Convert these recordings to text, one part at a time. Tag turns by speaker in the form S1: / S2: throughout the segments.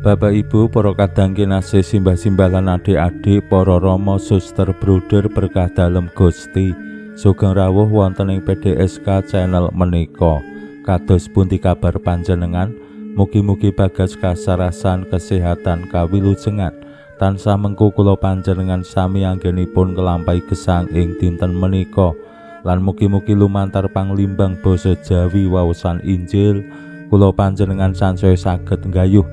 S1: Bapak Ibu, para kadang kinasih, simbah-simbah lan adik-adik, para rama, suster, bruder berkah dalem Gusti. Sugeng rawuh wonten ing PDSK channel menika. Kados pundi kabar panjenengan? Mugi-mugi bagas kasarasan kesehatan kawilujengan. Tansah mengku kula panjenengan sami anggenipun nglampahi gesang ing dinten menika. Lan mugi-mugi lumantar panglimbang basa Jawi waosan Injil kula panjenengan sansaya saged nggayuh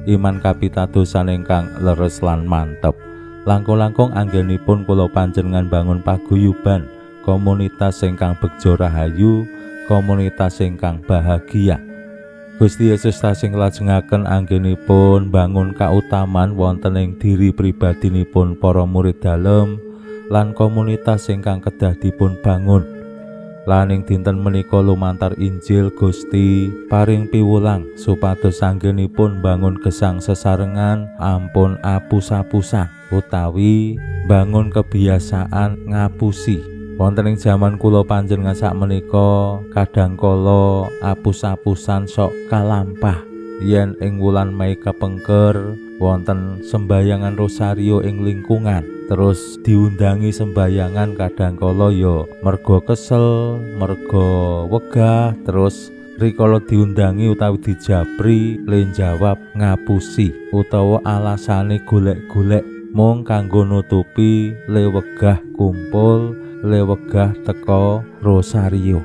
S1: iman kapitadosan ingkang leres lan mantep. Langkung-langkung anggenipun kula panjenengan bangun paguyuban komunitas ingkang begja rahayu, komunitas ingkang bahagia. Gusti Yesus tasih nglajengaken anggenipun bangun kautaman wonten ing diri pribadinipun para murid dalem lan komunitas ingkang kedah dipun bangun. Lan ing dinten menika lumantar Injil Gusti paring piwulang supados anggenipun bangun gesang sesarengan ampun apus-apusan utawi bangun kebiasaan ngapusi. Wonten ing jaman kula panjenengan sakmenika kadang kala apus-apusan sok kalampah. Yen ing wulan Mei kepengker wonten sembayangan rosario ing lingkungan, terus diundangi sembayangan kadang kala ya mergo kesel, mergo wegah, terus rikala diundangi utawi dijapri le jawab ngapusi utawa alasane golek-golek mung kanggo nutupi le wegah kumpul, le wegah teko rosario.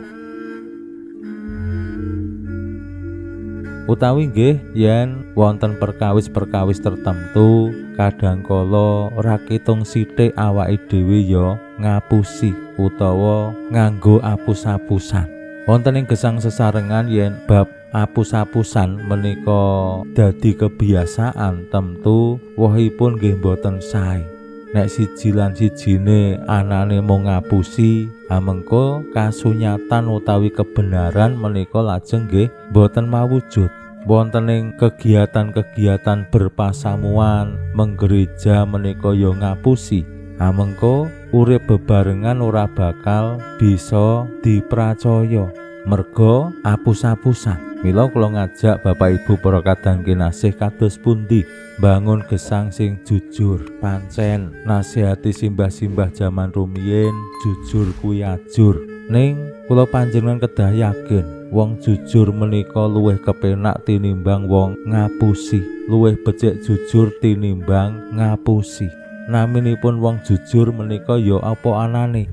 S1: Utawi nggih yen wonten perkawis-perkawis tertentu kadang kala ora ketung sithik awake dhewe ya ngapusi utawa nganggo apus-apusan. Wonten ing gesang sesarengan yen bab apus-apusan menika dadi kebiasaan tentu wohipun nggih boten sae. Nek siji lan sijine anane mung ngapusi, amengko kasunyatan utawi kebenaran menika lajeng nggih boten mawujud. Wonten ing kegiatan-kegiatan berpasamuan, menggereja menika ya ngapusi. Amengko urip bebarengan ora bakal bisa dipracaya merga apus-apusan. Mila kula ngajak Bapak Ibu para kadang kinasih kados pundi bangun gesang sing jujur. Pancen nasihati simbah-simbah jaman rumiyin jujur kuwi ajur. Ning kula panjenengan kedah yakin wong jujur menika luwih kepenak tinimbang wong ngapusi, luwih becik jujur tinimbang ngapusi. Naminipun wong jujur menika ya apa anane?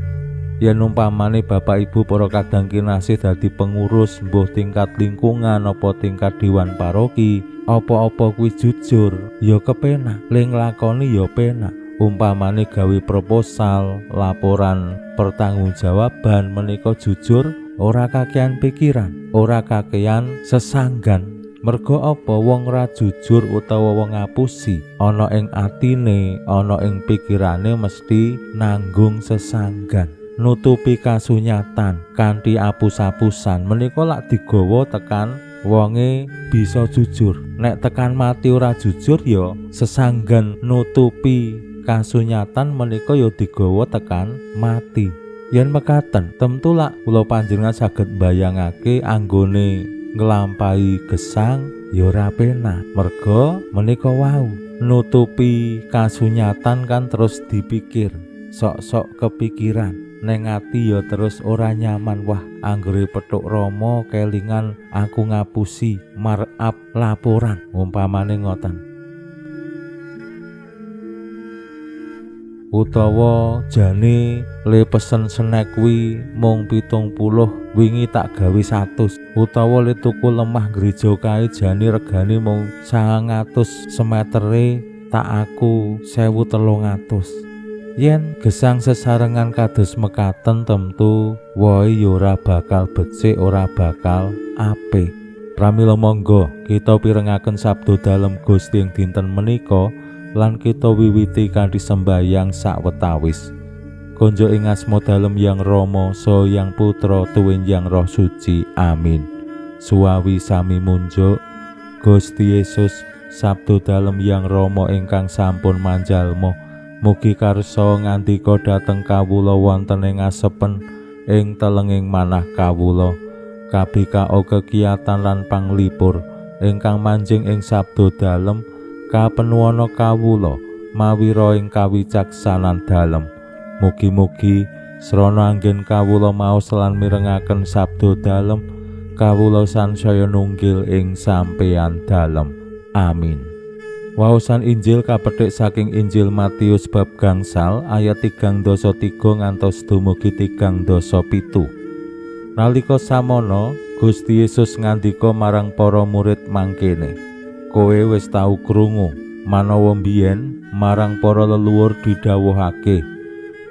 S1: Yen umpamane Bapak Ibu para kadang kinasih dadi pengurus mbuh tingkat lingkungan apa tingkat dewan paroki, apa-apa kuwi jujur ya kepenak, le nglakoni ya penak. Umpamane gawe proposal, laporan pertanggungjawaban menika jujur, ora kakean pikiran, ora kakean sesanggan. Mergo apa wong ra jujur utawa wong ngapusi ana ing atine, ana ing pikirane mesti nanggung sesanggan. Nutupi kasunyatan kanthi apus-apusan menika lak digawa tekan wonge bisa jujur. Nek tekan mati ora jujur ya sesanggan nutupi kasunyatan menika ya digawa tekan mati. Yen mekaten tentu lak kula panjenengan saged mbayangake anggone nglampahi gesang ya ora penak. Merga menika wau nutupi kasunyatan kan terus dipikir, sok-sok kepikiran. Neng ati ya terus ora nyaman, wah anggere petuk Rama kelingan aku ngapusi markup laporan umpamane ngoten. Utawa jane le pesen snack kuwi mung 70 wingi tak gawe 100, utawa le tuku lemah gereja kae jane regane mung 900 semetere tak aku 1300. Yen gesang sesarengan kados mekaten tentu wohe ya ora bakal becik, ora bakal apik. Pramila monggo kita pirengaken sabda dalem Gusti ing dinten menika. Lan kita wiwiti kanthi sembayang sawetawis. Konjo ing asma dalem Yang Rama, saha Yang Putra, tuwin Yang Roh Suci. Amin. Suwawi sami munjuk Gusti Yesus, sabdo dalem Yang Rama ingkang sampun manjalma, mugi karsa ngandika dhateng kawula wonten ing asepen ing telenging manah kawula. Kabikao kekiyatan lan panglipur ingkang manjing ing sabdo dalem kapenuwana kawula mawira ing kawicaksanan dalem. Mugi-mugi srana anggen kawula maos lan mirengaken sabdo dalem, kawula sansaya nunggil ing sampeyan dalem. Amin. Waosan Injil kapethik saking Injil Matius bab 5 ayat 33 ngantos dumugi 37. Nalika samono Gusti Yesus ngandika marang para murid mangkene, kowe wis tau krungu manawa mbiyen marang para leluhur didhawuhake,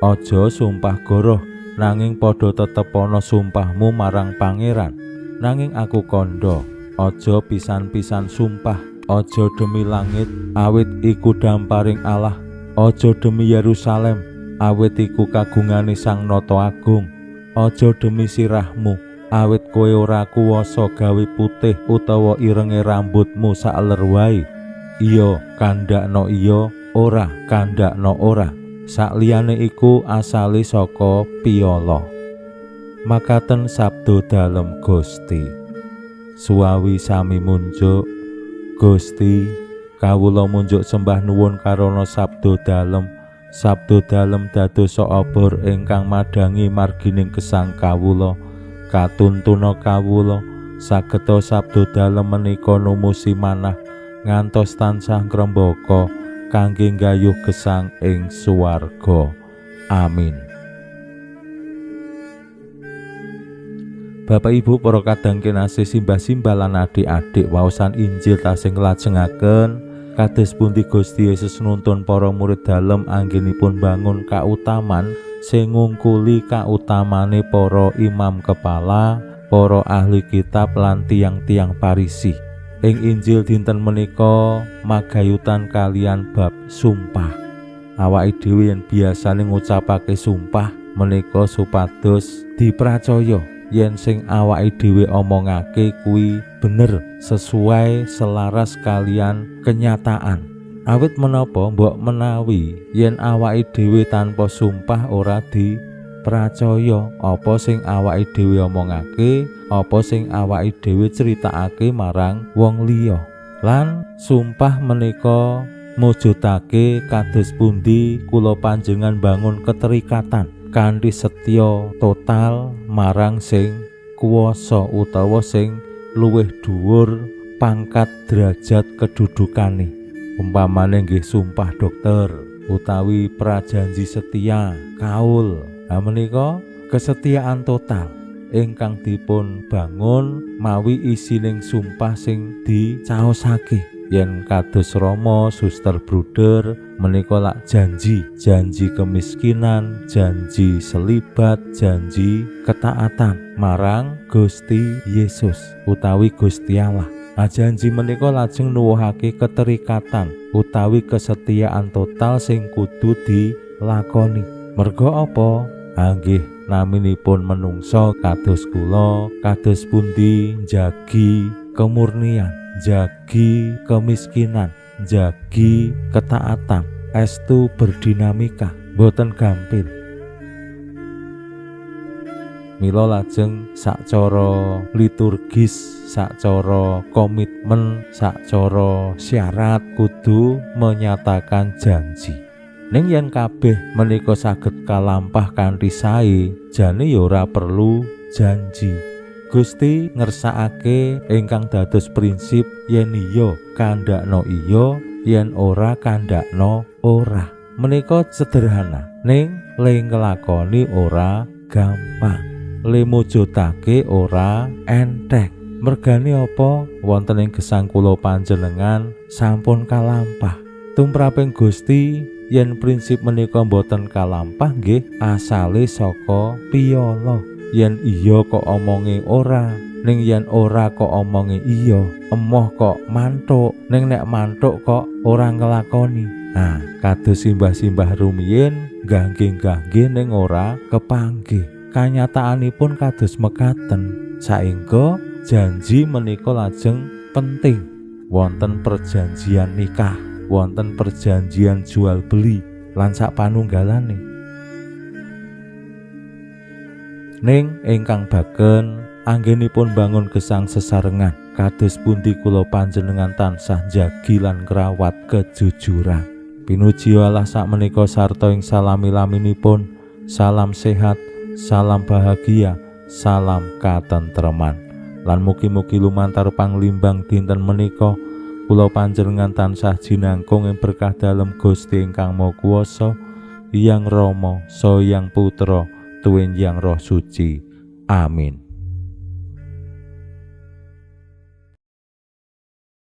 S1: aja sumpah goroh, nanging padha tetepana sumpahmu marang Pangeran. Nanging aku kandha, aja pisan-pisan sumpah, aja demi langit, awit iku damparing Allah, aja demi Yerusalem, awit iku kagungane Sang Nata Agung, aja demi sirahmu, awit kowe ora kuwasa gawe putih utawa irenge rambutmu sakeler wae. Iya kandhakno iya, ora kandhakno ora. Sakliyane iku asale saka piala. Makaten sabdo dalem Gusti. Suwawi sami munjuk Gusti, kawula munjuk sembah nuwun karana sabdo dalem. Sabdo dalem dados obor ingkang madhangi margining gesang kawula, katuntuna kawula sageta sabdo dalem menika numusi manah ngantos tansah ngrembaka kangge nggayuh gesang ing swarga. Amin. Bapak Ibu para kadang kinasih, simbah-simbah lan adik-adik, waosan Injil tasih nglajengaken kados pundi Gusti Yesus nuntun para murid dalem anggenipun bangun kautaman sing ngungkuli kautamane para imam kepala, para ahli kitab lan tiang-tiang Parisi. Ing Injil dinten menika magayutan kalian bab sumpah. Awake dhewe yen biasane ngucapake sumpah menika supados dipracaya yen sing awake dhewe omongake kuwi bener, sesuai selaras kalian kenyataan. Awit menapa mbok menawi yen awake dhewe tanpa sumpah ora dipracaya apa sing awake dhewe omongake, apa sing awake dhewe critakake marang wong liya. Lan sumpah menika mujudake kados pundi kula panjenengan bangun keterikatan kanthi setya total marang sing kuwasa utawa sing luwih dhuwur pangkat derajat kedudukane. Umpamane nggih sumpah dokter utawi prajanji setia kaul. Nah menika kesetiaan total ingkang dipun bangun mawi isining sumpah sing dicaosake. Yen kados Rama, suster, bruder menika lak janji, janji kemiskinan, janji selibat, janji ketaatan marang Gusti Yesus utawi Gusti Allah. Nah, janji menika lajeng nuwuhake keterikatan utawi kesetiaan total sing kudu dilakoni. Merga apa? Nggih naminipun menungso kados kula, kados pundi njagi kemurnian, jagi kemiskinan, jagi ketaatan. Estu berdinamika, boten gampil. Mila lajeng sacara liturgis, sacara komitmen, sacara syarat kudu menyatakan janji. Ning yen kabeh menika saged kalampah kanthi sae, jane ya ora perlu janji. Gusti ngersakake ingkang dados prinsip yen iya kandhakno iya, yen ora kandhakno ora. Menika sederhana, ning le nglakoni ora gampang, le mujudake ora entheng. Mergane apa? Wonten ing gesang kula panjenengan sampun kalampah. Tumraping Gusti yen prinsip menika mboten kalampah nggih asale saka piyala. Yen iya kok omonge ora, ning yen ora kok omonge iya, emoh kok mantuk, ning nek mantuk kok ora nglakoni. Nah, kados simbah-simbah rumiyin nggangge-nggangge ning ora kepanggih. Kanyataanipun kados mekaten. Saengga janji menika lajeng penting. Wonten perjanjian nikah, wonten perjanjian jual beli lan sak panunggalane. Ning ingkang baken anggenipun bangun gesang sesarengan, kados pundi kula panjenengan tansah njagi lan ngrawat kejujuran. Pinuji Allah sakmenika sarta ing salami-laminipun. Salam sehat, salam bahagia, salam katentreman. Lan mugi-mugi lumantar panglimbang dinten menika kula panjenengan tansah jinangkung ing berkah dalem Gusti ingkang Maha Kuwasa, Hyang Rama, Saha Hyang Putra, tuwin Hyang Roh Suci. Amin.